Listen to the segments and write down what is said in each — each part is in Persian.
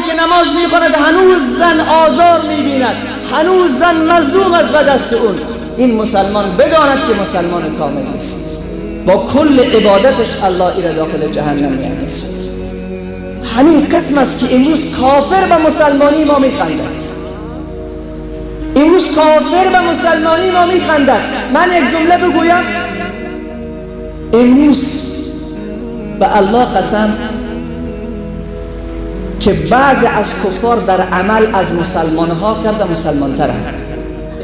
که نماز میخواند هنوز زن آزار میبیند، هنوز زن مظلوم است به دست اون، این مسلمان بداند که مسلمان کامل نیست. با کل عبادتش الله ایره داخل جهنم میاندازد. همین قسم است که امروز کافر به مسلمانی ما میخندد. امروز کافر به مسلمانی ما میخندد. من یک جمله بگویم، امروز به الله قسم که بعضی از کفار در عمل از مسلمان ها کرده مسلمان ترند.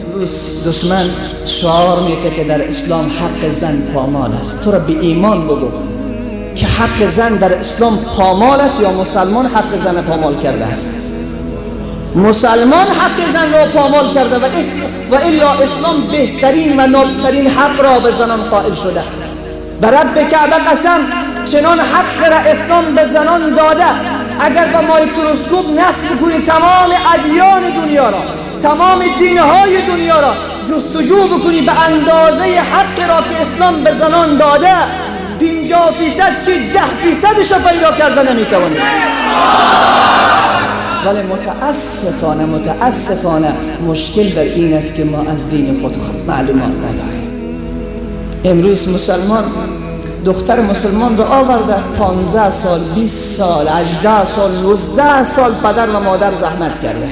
امروز دشمن شعار میده که در اسلام حق زن پامال است. تو را به ایمان بگو که حق زن در اسلام پامال است یا مسلمان حق زن پامال کرده است؟ مسلمان حق زن را پامال کرده و الا اسلام بهترین و نابترین حق را به زنان قائل شده. به رب کعبه قسم چنان حق را اسلام به زنان داده، اگر با مایکروسکوپ نصب کنی تمام ادیان دنیا را، تمام دینهای دنیا را جستجو بکنی به اندازه حق را که اسلام به زنان داده، 50% چی 10% را پیدا کرده نمیتوانی. ولی متاسفانه مشکل در این است که ما از دین خود معلومات نداریم. امروز مسلمان دختر مسلمان را آورده 15 سال، 20 سال، 18 سال، 19 سال پدر و مادر زحمت کرده،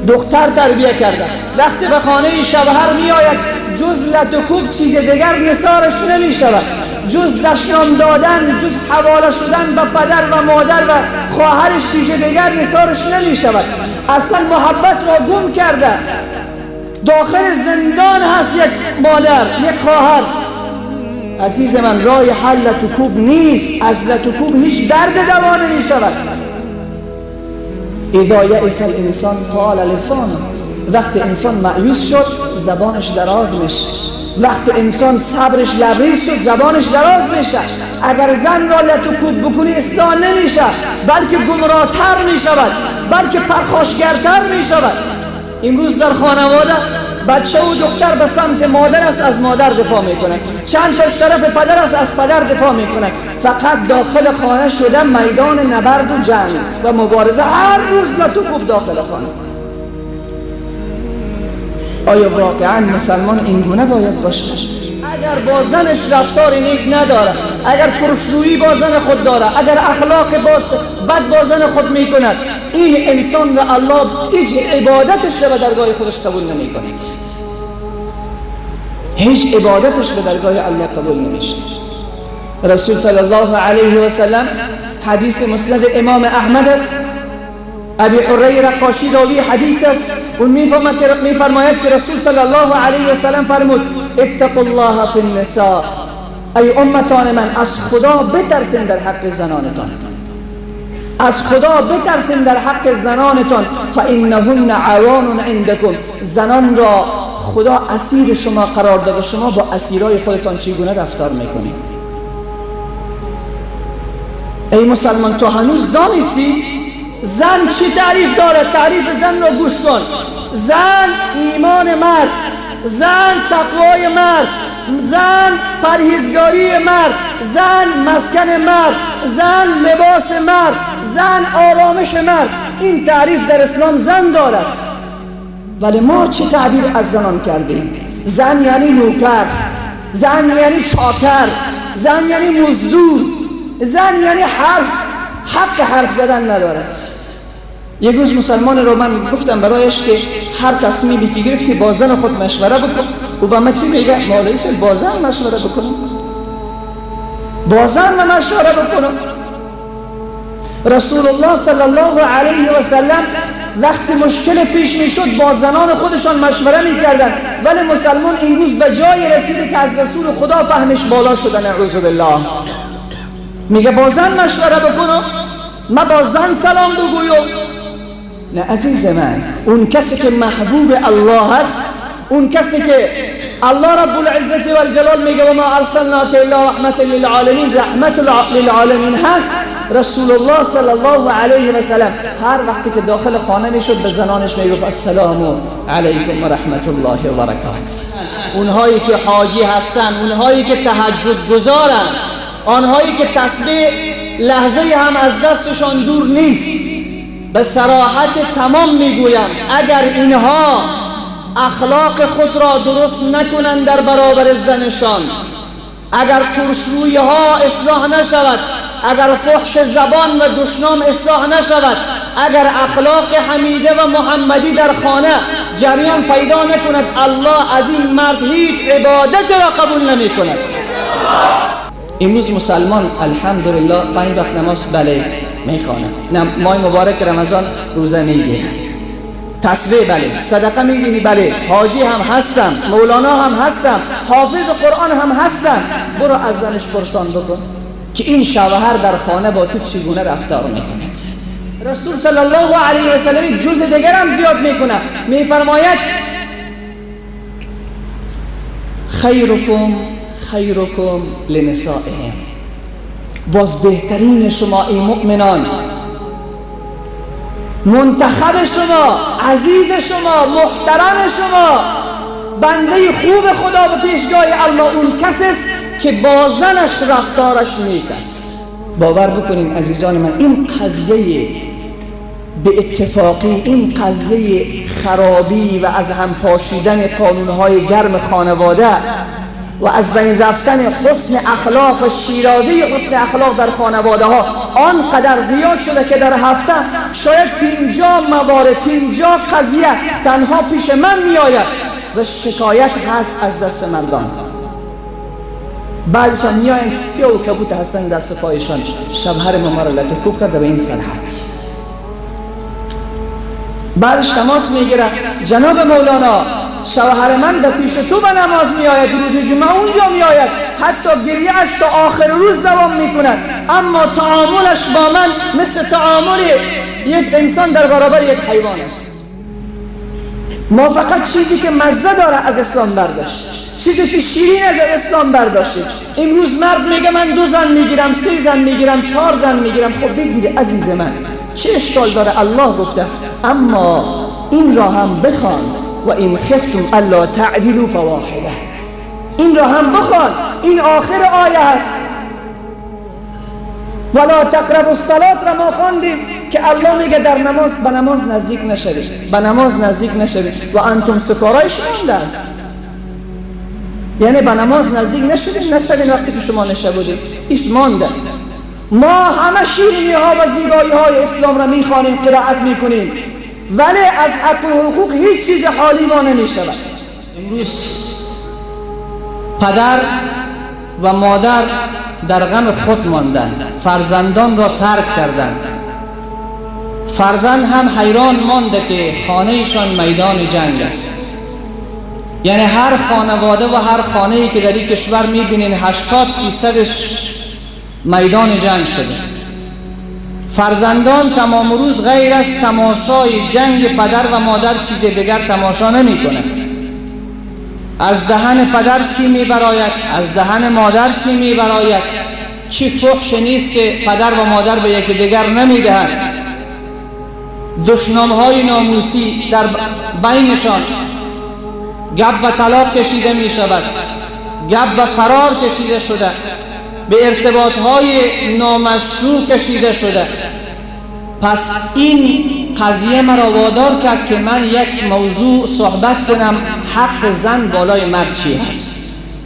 دختر تربیه کرده، وقتی به خانه شوهر می آید جز لت و کوب چیز دیگر نثارش نمی شود، جز دشنام دادن، جز حواله شدن به پدر و مادر و خواهرش چیز دیگر نثارش نمی شود. اصلا محبت را گم کرده، داخل زندان هست یک مادر، یک خواهر. عزیز من، راه حل لت و کوب نیست. از لت و کوب هیچ درد دوا نمی شود. اذا یئس الانسان طال لسانه، وقتی انسان مأیوس شد زبانش دراز میشه، وقتی انسان صبرش لبریز شد زبانش دراز میشه. اگر زن را لت و کوب بکنی اصلاح نمیشه، بلکه گمراهتر میشود، بلکه پرخاشگرتر میشود. امروز در خانواده بچه و دختر به سمت مادر است، از مادر دفاع میکنه، چند تاش طرف پدر است، از پدر دفاع میکنه. فقط داخل خانه شده میدان نبرد و جنگ و مبارزه، هر روز لت و کوب داخل خانه. آیا واقعا مسلمان اینگونه باید باشد؟ اگر با زنش رفتار نیک نداره، اگر ترشرویی با زن خود داره، اگر اخلاق بد با زن خود میکند، این انسان را الله هیچ عبادتش را به درگاه خودش قبول نمیکند. هیچ عبادتش به درگاه الله قبول نمیشه. رسول صلی الله علیه و سلم، حدیث مسند امام احمد است، ابی هریره رقاشی راوی حدیث است، اون میفرماید که رسول صلی الله علیه و سلم فرمود اتقوا الله فی النساء، ای امتان من از خدا بترسین در حق زنانتان، از خدا بترسین در حق زنانتان، فانهن عوان عندکم، زنان را خدا اسیر شما قرار داده، شما با اسیرای خودتان چگونه رفتار میکنید؟ ای مسلمان تو هنوز دانستی زن چی تعریف دارد؟ تعریف زن را گوش کن. زن ایمان مرد، زن تقوای مرد، زن پرهیزگاری مرد، زن مسکن مرد، زن لباس مرد، زن آرامش مرد. این تعریف در اسلام زن دارد. ولی ما چه تعبیر از زنان کردیم؟ زن یعنی نوکر، زن یعنی چاکر، زن یعنی مزدور، زن یعنی حق حرف زدن ندارد. یک روز مسلمان رو من گفتم برایش که هر تصمیمی که گرفتی با زن خود مشوره بکن. او با من چی میگه؟ مولوی صاحب با زن مشوره بکنم، با زن مشوره بکنم. رسول الله صلی الله علیه و سلم وقتی مشکل پیش میشد با زنان خودشان مشوره میکردن، ولی مسلمان امروز به جای رسیده که از رسول خدا فهمش بالا شده، نعوذ بالله. میگه با زن مشوره بکنم، من با زن سلام بگویم. نه عزیز من، اون کسی که محبوب الله است، اون کسی که الله رب العزت و الجلال میگه و ما ارسلناک الا رحمت للعالمین، رحمت للعالمین هست. رسول الله صلی الله علیه و سلم هر وقتی که داخل خانه میشد به زنانش میگفت السلام علیکم و رحمت الله و برکات. اونهایی که حاجی هستن، اونهایی که تهجد گزارن، آنهایی که تسبیح لحظه هم از دستشان دور نیست، به صراحت تمام میگویم، اگر اینها اخلاق خود را درست نکنند در برابر زنشان، اگر ترشرویی ها اصلاح نشود، اگر فحش زبان و دشنام اصلاح نشود، اگر اخلاق حمیده و محمدی در خانه جریان پیدا نکند، الله از این مرد هیچ عبادت را قبول نمی کند. امروز مسلمان الحمدلله 5 وقت نماز بله میخوانه، ماه مبارک رمضان روزه میگیره، تسبیح بله، صدقه میدهی بله، حاجی هم هستم، مولانا هم هستم، حافظ قرآن هم هستم. برو از زنش پرسان بکن که این شوهر در خانه با تو چگونه رفتار میکند. رسول صلی الله علیه و سلم جز دیگر هم زیاد میکنه، میفرماید خیرکم خیرکم لنسائهم، باز بهترین شما ای مؤمنان، منتخب شما، عزیز شما، محترم شما، بنده خوب خدا به پیشگاه الله اون کس است که با زنش رفتارش نیک است. باور بکنین عزیزان من، این قضیه به اتفاقی، این قضیه خرابی و از هم پاشیدن قانونهای گرم خانواده و از بین رفتن حسن اخلاق و شیرازه حسن اخلاق در خانواده ها آنقدر زیاد شده که در هفته شاید 50 موارد، 50 قضیه تنها پیش من می آید و شکایت هست از دست مردان. بعضیشان می آیند سیاه و کبوت هستند دست پایشان، شوهر ما را لطه کوب کرده به این سرحد. بعضش تماس میگیره، جناب مولانا شوهر من به پیش تو به نماز می آید، روز جمعه اونجا می آید، حتی گریه اش تا آخر روز دوام می کند، اما تعاملش با من مثل تعامل یک انسان در برابر یک حیوان است. ما فقط چیزی که مزه داره از اسلام برداشت، چیزی که شیرین از اسلام برداشتیم. امروز مرد میگه من 2 زن میگیرم، 3 زن میگیرم، 4 زن میگیرم. خب بگیری عزیز من، چه اشکال داره؟ الله گفته. اما این را هم بخوان، و این خفتم الا تعدلوا فواحده، این را هم بخوان، این آخر آیه است. ولا تقربوا الصلاة را ما خواندیم که الله میگه در نماز به نماز نزدیک نشوید، به نماز نزدیک نشوید و انتم سکارایش مانده است، یعنی به نماز نزدیک نشوید، نشوید وقتی که شما نشبودید، ایش مانده. ما همه شیرینی ها و زیبایی های اسلام را میخوانیم، قرائت میکنیم، ولی از حق و حقوق هیچ چیز حالی ما نمی شود. امروز پدر و مادر در غم خود ماندند، فرزندان را ترک کردند. فرزند هم حیران مانده که خانهشان میدان جنگ است. یعنی هر خانواده و هر خانه‌ای که در این کشور میبینین 80% میدان جنگ شده. فرزندان تمام روز غیر از تماشای جنگ پدر و مادر چیز دیگر تماشا نمی کنند. از دهن پدر چی می براید، از دهن مادر چی می براید، چی فحش نیست که پدر و مادر به یکی دیگر نمی دهند. دشنام های ناموسی در بینشان، گپ به طلاق کشیده می شود، گپ به فرار کشیده شده، به ارتباط های نامشروع کشیده شده. پس این قضیه مرا وادار کرد که من یک موضوع صحبت کنم، حق زن بالای مرد چی هست.